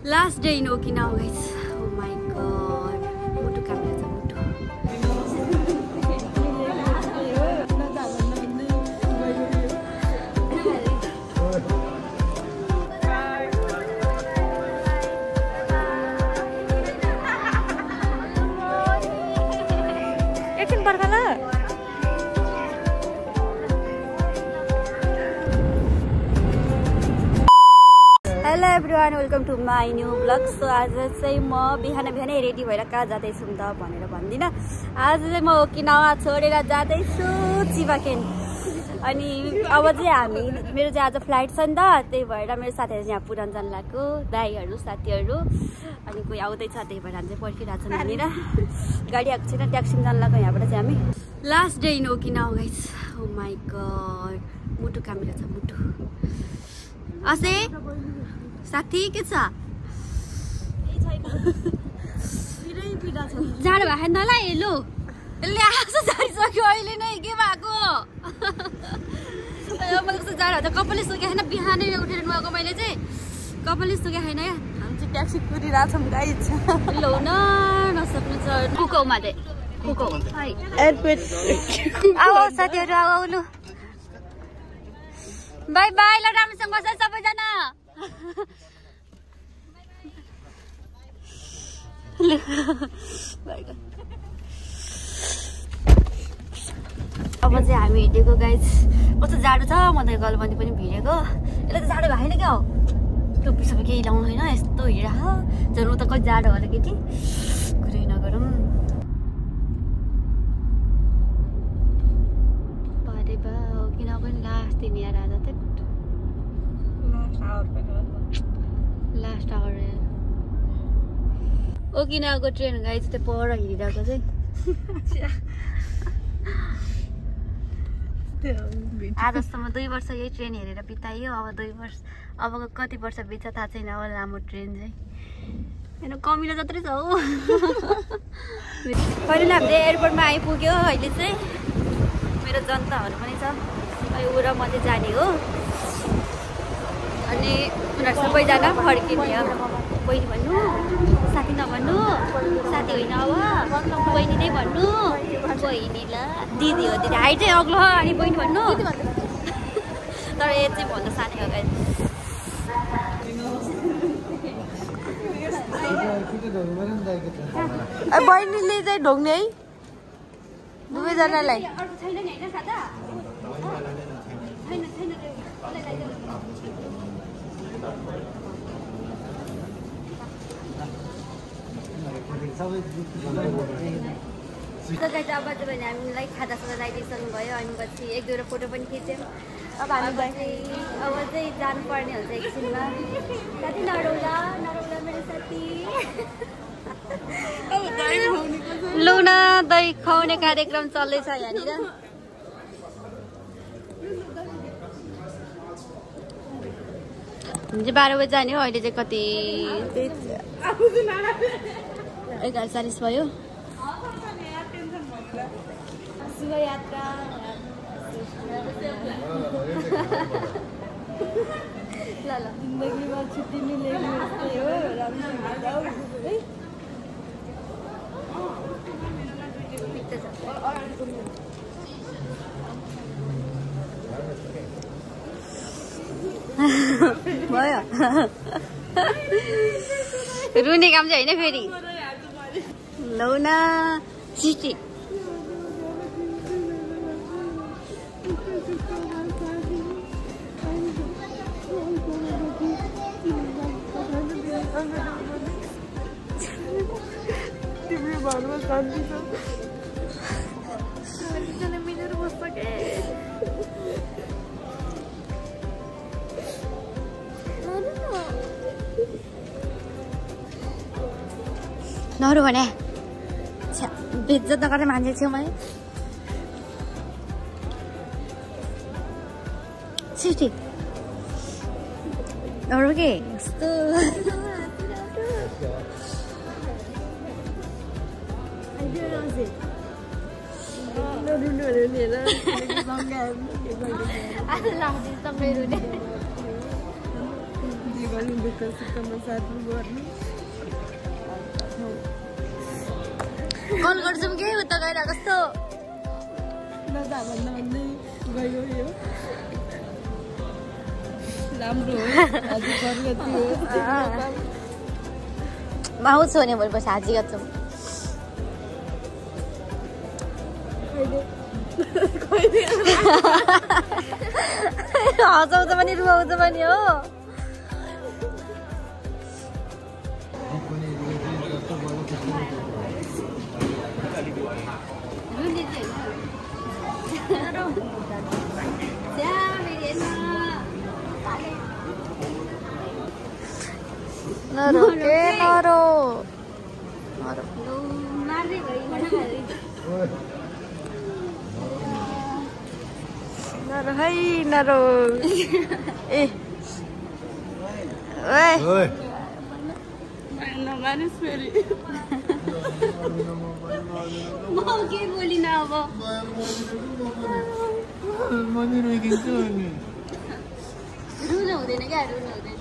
Last day in Okinawa, guys. Oh my god. Mutu camera cha mutu. Eksin barkala. Hello everyone, welcome to my new vlog. So आज चाहिँ म बिहान बिहानै ready भएर कहाँ जाँदैछु त भनेर भन्दिन। आज चाहिँ म ओकिनावा छोडेर जाँदैछु चिबाकेन। अनि अब चाहिँ मेरो चाहिँ आज फ्लाइट छ नि त, त्यही भएर मेरो साथीहरु यहाँ पुरान जान लाग्यो, दाइहरु साथीहरु अनि कोही आउँदैछ, त्यही भएर हामी चाहिँ पर्खिरहेको छौँ यहाँनिर। गाडी आएको छैन, ट्याक्सीमा जान लाग्यो यहाँबाट चाहिँ हामी। Last day in Okinawa guys. Oh my God, मुटु कामिरा छ मुटु। असे साथी के छ? जाडो भएन ल हेलो ल्यासो जाइसक्यो अहिले नै के भएको? मलाई कस्तो जाडो हुन्छ, कपालले सुके छैन, बिहानै उठेर नुहाएको मैले चाहिँ कपालले सुके छैन। यहाँ हामी चाहिँ ट्याक्सी कुदिरहेको छौँ गाइस। लौ न नसक्नु छ कुकौमा दे कुकौ एयरपोर्ट आओ साथीहरु आओ लु बाई बाई ल, राम्रोसँग बस्छ सबैजना। अब चाहिँ हामी हिँडेको गाइस। कस्तो जाडो छ, म त गलबन्दी पनि भिडेको। यसले त जाडो भएन क्या हो, टोपी सबै केही लाउनु होइन, यस्तो हिँडेर झन् त कति जाडो होला केटी, कुरै नगरौँ। अरे बा ओकिनावा पनि लास्ट दिन यार, आज त लास्ट आवर ओकिनावाको ट्रेन गाइस त्यो पर हिँडिरहेको चाहिँ। आजसम्म 2 वर्ष यही ट्रेन हेरेर बितायो। अब 2 वर्ष अबको कति वर्ष बित्छ थाहा छैन। अब लामो ट्रेन चाहिँ होइन, कमिलो जत्रै छ हो। फाइनली हामीले एयरपोर्टमा आइपुग्यो। अहिले चाहिँ मेरो जनताहरू पनि छ, ऊ र म चाहिँ जाने हो। अनि उनीहरू सबैजना फर्किने। बहिनी भन्नु, साथी नभन्नु, साथी होइन अब बहिनी नै भन्नु। बहिनी ल दिदी हो, दिदी हाइट चाहिँ अग्लो हो, अनि बहिनी भन्नु। तर एज चाहिँ भन्दा सानै हो गाइस। बहिनीले चाहिँ ढोग्ने है दुवैजनालाई। अब चाहिँ हामीलाई खाजासाजा लगाइदिइसक्नु भयो। अनि पछि 1-2 फोटो पनि खिच्यौँ। अब हामी अब चाहिँ जानुपर्ने हुन्छ एकछिनमा। साथी नरौला नरौला मेरो साथी। लु न दही खुवाउने कार्यक्रम चल्दैछ यहाँनिर। हामी चाहिँ 12 बजी जाने हो। अहिले चाहिँ कति 11:40 भयो। शुभ यात्रा। ल ल जिन्दगीमा छुट्टी मिलेको यस्तै हो, राम्रो जाऊ है। भयो रुने काम चाहिँ होइन फेरि। लौ न चिठी तिम्रो घरमा शान्ति छ, मिलेर बस्छ के। नरु भने बेइज्जत नगर्ने मान्छे छेउमा है। चिठी नरु के यस्तो कल गर्छौँ के उता गएर कस्तो माउस हो नि भोलिपर्सि हाजी गर्छौँ हँसाउँछ पनि रुवाउँछ पनि हो नरो के नरो नरो है नरो ए ओए नमानिस फेरि म के बोलिन अब मनी रोइदिन्छु अनि रुन हुँदैन क्या रुन हुँदैन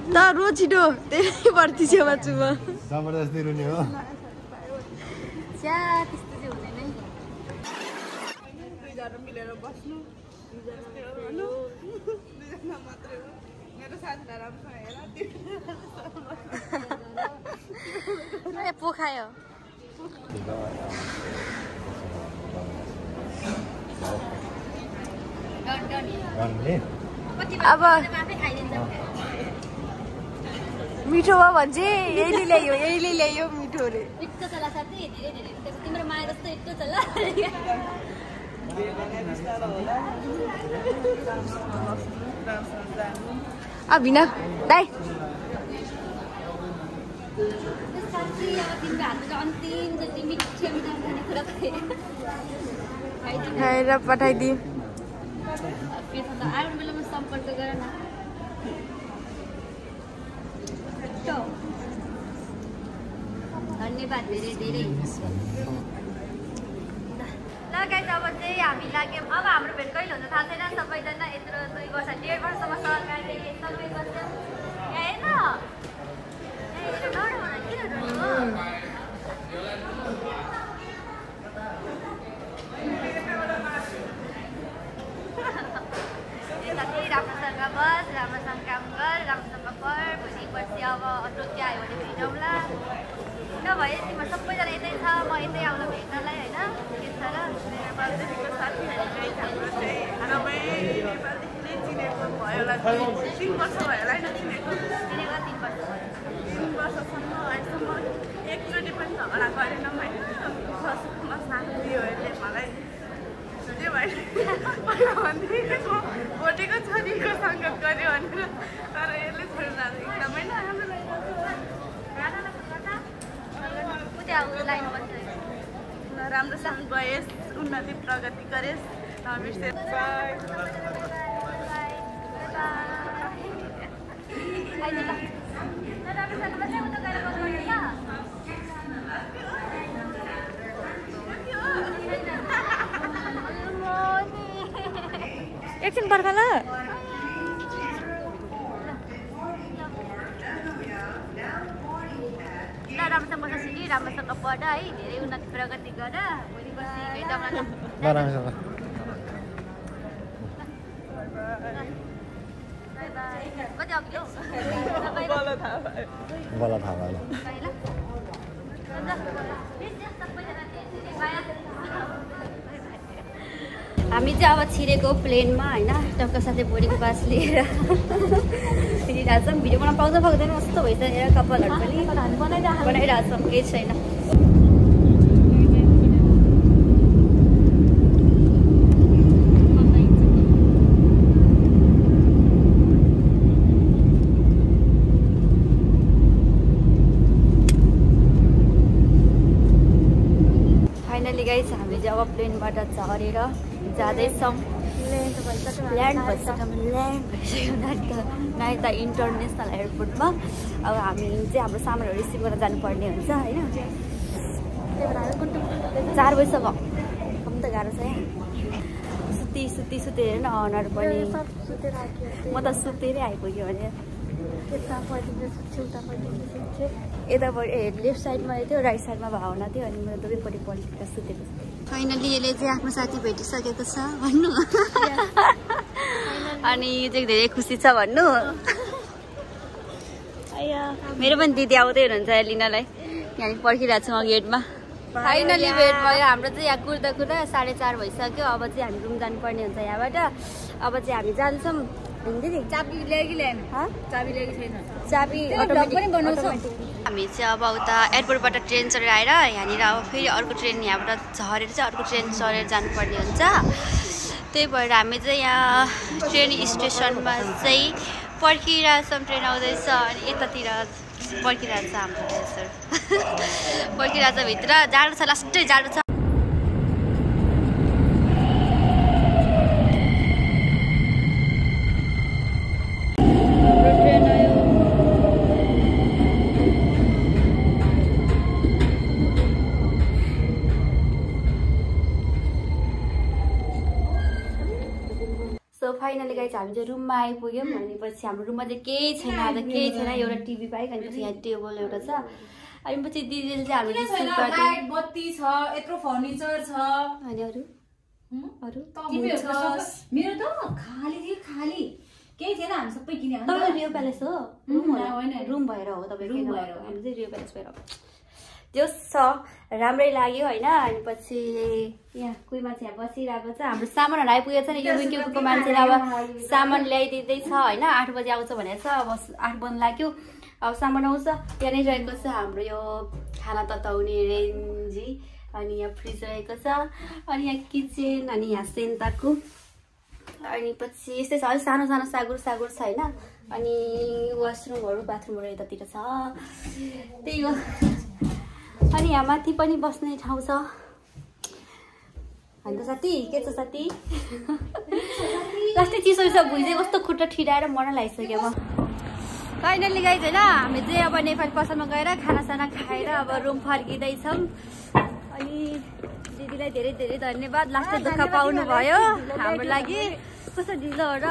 ल रो छिटो त्यही बढ्ती छेउमा छु म जबरजस्ती रुने हो च्या त्यस्तो चाहिँ हुँदैन है दुईजना मिलेर बस्नु दुईजना मात्रै हो मेरो साथीलाई राम्रोसँग हेर ए पोखायो अब मिठो भयो भन्छ यहीले ल्यायो मिठो रे यस्तो चला साथी धेरै धेरै तिम्रो माया जस्तो यस्तो चला अब भिना दाइ तिम्रो हातको अन्तिम जति मिठो मिठो खाने कुरा खाएर पठाइदिउँ आउने बेलामा सम्पर्क गर न धन्यवाद धेरै धेरै ल गाइस अब चाहिँ हामी लाग्यौँ अब हाम्रो भेट कहिले हुन्छ थाहा छैन सबैजना यत्रो 2 वर्ष 1.5 वर्षसम्म सरकारले सबै गर्छ हेर्न राम्रोसँग बस राम्रोसँग काम गर राम्रोसँग पढ भोलि पर्सि अब अटोकी आयो भने भेटौँला नभए तिम्रो सबैजना यतै छ म यतै आउनु भेट्नलाई होइन के छ र नेपालदेखिको साथीहरू चाहिँ हाम्रो चाहिँ नेपालदेखि नै चिनेको भयो होला 3 वर्ष भयो होला होइन चिनेको 3 वर्ष भयो 3 वर्षसम्म अहिलेसम्म एकचोटि पनि झगडा गरेनौँ होइन ससुमा साथ दियोहरूले मलाई त्यो भएर पहिला भनिदिएको भोटेको छोरीको सङ्गत गऱ्यो भनेर तर यसले छोडेर एकदमै नराम्रो लागिरहेको राम्रोसँग गएस् उन्नति प्रगति गरेस् नबिर्सेस् एकछिन पर्खा ल राम्रोसँग बस्न सिकी राम्रोसँग पढ है धेरै उन्नति प्रगति गर भोलि पर्सि भेटौँला कति अघि हौ बला थाहा भयो हामी चाहिँ अब छिरेको प्लेनमा होइन टक्क साथै बोर्डिङ पास लिएर हिँडिरहेको छौँ भिडियो बनाउन पाउँछ पाउँदैन कस्तो भइसकेर कपालहरू पनि बनाइरहेको छौँ केही छैन फाइनली गाइस हामी चाहिँ अब प्लेनबाट झरेर जाँदैछौँ ल्यान्ड भइसक्यो नाइता इन्टरनेसनल एयरपोर्टमा अब हामी चाहिँ हाम्रो सामानहरू रिसिभ गरेर जानुपर्ने हुन्छ होइन 4 बजीसम्म कम त गाह्रो छ यहाँ सुते हेर न अनुहार पनि म त सुतेरै आइपुग्यो भने यतापट्टि लेफ्ट साइडमा थियो राइट साइडमा भावना थियो अनि म दुवैपट्टि पल्टेर सुतेको छु। फाइनली यसले चाहिँ आफ्नो साथी भेटिसकेको छ भन्नु अनि यो चाहिँ धेरै खुसी छ भन्नु। मेरो पनि दिदी आउँदै हुनुहुन्छ लिनलाई यहाँ पर्खिरहेको छु म गेटमा। फाइनली भेट भयो हाम्रो चाहिँ यहाँ कुर्दा 4:30 भइसक्यो। अब चाहिँ हामी रुम जानुपर्ने हुन्छ यहाँबाट। अब चाहिँ हामी जान्छौँ दिदी। चाबी ल्याएकी ल्याएन चाबी ल्याएकी छैन चाबी हामी चाहिँ अब उता एयरपोर्टबाट ट्रेन चढेर आएर यहाँनिर अब फेरि अर्को ट्रेन यहाँबाट झरेर चाहिँ अर्को ट्रेन चढेर जानुपर्ने हुन्छ। त्यही भएर हामी चाहिँ यहाँ ट्रेन स्टेसनमा चाहिँ पर्खिरहेछौँ ट्रेन आउँदैछ अनि यतातिर पर्खिरहेछ हाम्रो सर पर्खिरहेछ भित्र जाडो छ लास्टै जाडो छ। फाइनली गाइज हामी चाहिँ रुममा आइपुग्यौँ। भनेपछि हाम्रो रुममा चाहिँ केही छैन आज केही छैन एउटा टिभी बाहेक अनि पछि यहाँ टेबल एउटा छ अनि पछि दिदीले चाहिँ हाम्रो बत्ती छ यत्रो फर्निचर छ अनि अरू मेरो त खाली थियो खाली केही थिएन हामी सबै किने रियो प्यालेस हो रुम भएर हो तपाईँ रुम भएर हामी चाहिँ रियो प्यालेस भएर त्यो छ राम्रै लाग्यो होइन। अनि पछि यहाँ कोही मान्छे यहाँ बसिरहेको छ हाम्रो सामानहरू आइपुगेको छ नि यो विकेको मान्छेले अब सामान ल्याइदिँदैछ होइन 8 बजी आउँछ भनेको छ। अब 8 बज्न लाग्यो अब सामान आउँछ। यहाँ नै रहेको छ हाम्रो यो खाना तताउने रेन्जी अनि यहाँ फ्रिज रहेको छ अनि यहाँ किचन अनि यहाँ सेन्ताको अनि पछि यस्तै छ अलिक सानो सानो सागुर छ होइन अनि वासरुमहरू बाथरुमहरू यतातिर छ त्यही हो। अनि यहाँ माथि पनि बस्ने ठाउँ छ अन्त साथी के छ साथी लास्टै चिसो छ भुइँदै कस्तो खुट्टा ठिराएर मर्न लागिसक्यो म। फाइनली गाइज होइन हामी चाहिँ अब नेपाली पसलमा गएर खानासाना खाएर अब रुम फर्किँदैछौँ अनि दिदीलाई धेरै धेरै धन्यवाद लास्टै दुःख पाउनु भयो हाम्रो लागि कस्तो ढिलो हो र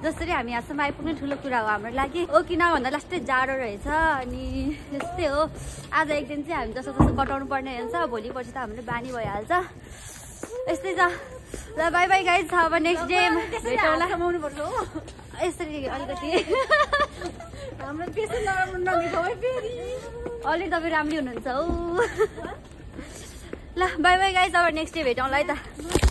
जसरी हामी यहाँसम्म आइपुग्ने ठुलो कुरा हो हाम्रो लागि ओकिनावा भन्दा लास्टै जाडो रहेछ अनि यस्तै हो। आज एक दिन चाहिँ हामी जस्तो जस्तो कटाउनु पर्ने हुन्छ भोलि पर्सि त हाम्रो बानी भइहाल्छ यस्तै छ ल बाई बाई गाइज। अब नेक्स्ट डे भेटौँला कमाउनु पर्छ हो यसरी अलिकति हाम्रो त्यसै नराम्रो नदेखाउ है फेरि अलि तपाईँ राम्री हुनुहुन्छ हौ ल बाई बाई गाइज। अब नेक्स्ट डे भेटौँला है त।